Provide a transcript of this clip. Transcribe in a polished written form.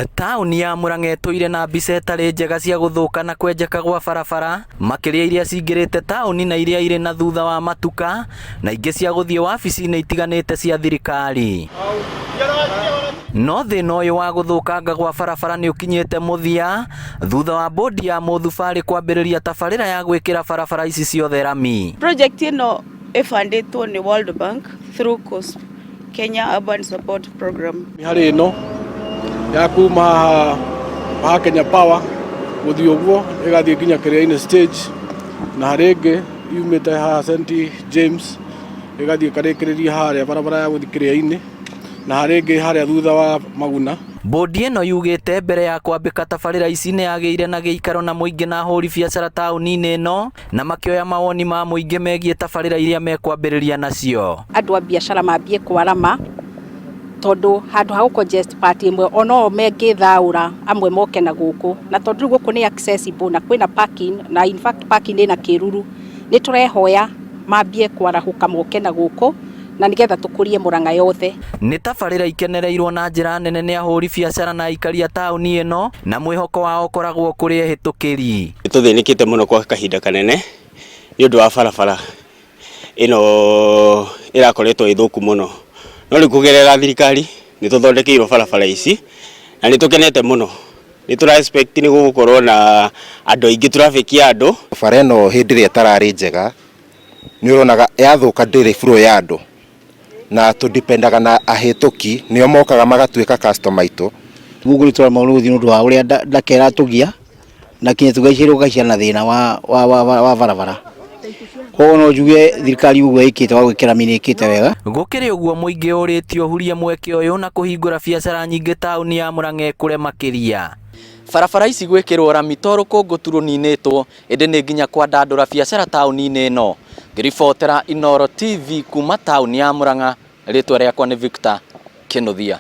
Taũni ya Murang'a ĩtũire na mbica ĩtarĩ njega cia gũthũka na kwenjeka gwa barabara, makĩria iria cingĩrĩte taũni na iria irĩ na thutha wa matuka, na ingĩ cia gũthiĩ wabici-inĩ itiganĩte cia thirikari. No thĩna ũyũ wa gũthũkanga gwa barabara nĩ ũkinyĩte mũthia thutha wa bodi ya mũthubarĩ kwambĩrĩria tabarĩra ya gwĩkĩra barabara ici ciothe rami. Project ĩno ĩbandĩtwo nĩ World Bank through KUSP, Kenya Urban Support Program. Harĩ ĩno ya kuma haha ha Kenya Power gũthiĩ ũguo ĩgathiĩ nginya kĩrĩa-inĩ stage, na harĩ ĩngĩ yumĩte haha St James ĩgathiĩ ĩkarĩkĩrĩria harĩa barabara ya gũthiĩ kĩrĩa-inĩ, na harĩ ĩngĩ harĩa thutha wa Maguna. Bodi ĩno yugĩte mbere ya kwambĩka tabarĩra ici nĩ yagĩire na gĩikaro na mũingĩ na ahũri biacara taũni-inĩ ĩno na makĩoya mawoni ma mũingĩ megiĩ tabarĩra iria mekwambĩrĩria nacio. Andũ a biacara mambie kwarama tondũ handũ ha gũ congest part ĩmwe ono mengĩthaũra amwe moke na gũkũ, na tondũ rĩu gũkũ nĩ accessible na kwĩna parking, na in fact parking ĩna kĩruru, nĩ tũrehoya mambie kwarahũka moke na gũkũ na nĩgetha tũkũrie Murang'a yothe. Nĩ tabarĩra ikenereirwo na njĩra nene nĩ ahũri biacara na aikari a taũni ĩno, na mwĩhoko wao ũkoragwo kũrĩ ehĩtũkĩri. Nĩ tũthĩnĩkĩte mũno kwa kahinda kanene nĩ ũndũ wa barabara ĩno ĩrakoretwo ĩ thũku mũno, no rĩu kũgerera thirikari nĩ tũthondekeirwo barabara ici na nĩ tũkenete mũno. Nĩ tũra expect nĩ gũgũkorwo na andũ aingĩ, traffic ya andũ. Bara ĩno hĩndĩ ĩrĩa ĩtararĩ njega nĩ ũronaga yathũka ndĩrĩ flow ya andũ, na tũdipendaga na ahĩtũki nĩo mokaga magatuĩka customer aitũ. Gũkũ nĩ tũraremwo nĩ gũthiĩ nĩ ũndũ wa ũrĩa ndaka ĩratũgia na kinya tũgaicĩrwo gũgaiciara na thĩna wa barabara. Koguo no njuge thirikari ũguo ĩkĩte wa gwĩkĩra rami nĩ ĩkĩte wega. Gũkĩrĩ ũguo, mũingĩ ũrĩtie ũhurie mweke ũyũ na kũhingũra biacara nyingĩ taũni ya Murang'a ĩkũre makĩria. Barabara ici gwĩkĩrwo rami to rũkũngũ tu rũninĩtwo, ĩndĩ nĩ nginya kwandandũra biacara taũni-inĩ ĩno. Ngĩribotera Inooro TV kuma taũni ya Murang'a, rĩtwa rĩakwa nĩ Victor Kĩnuthia.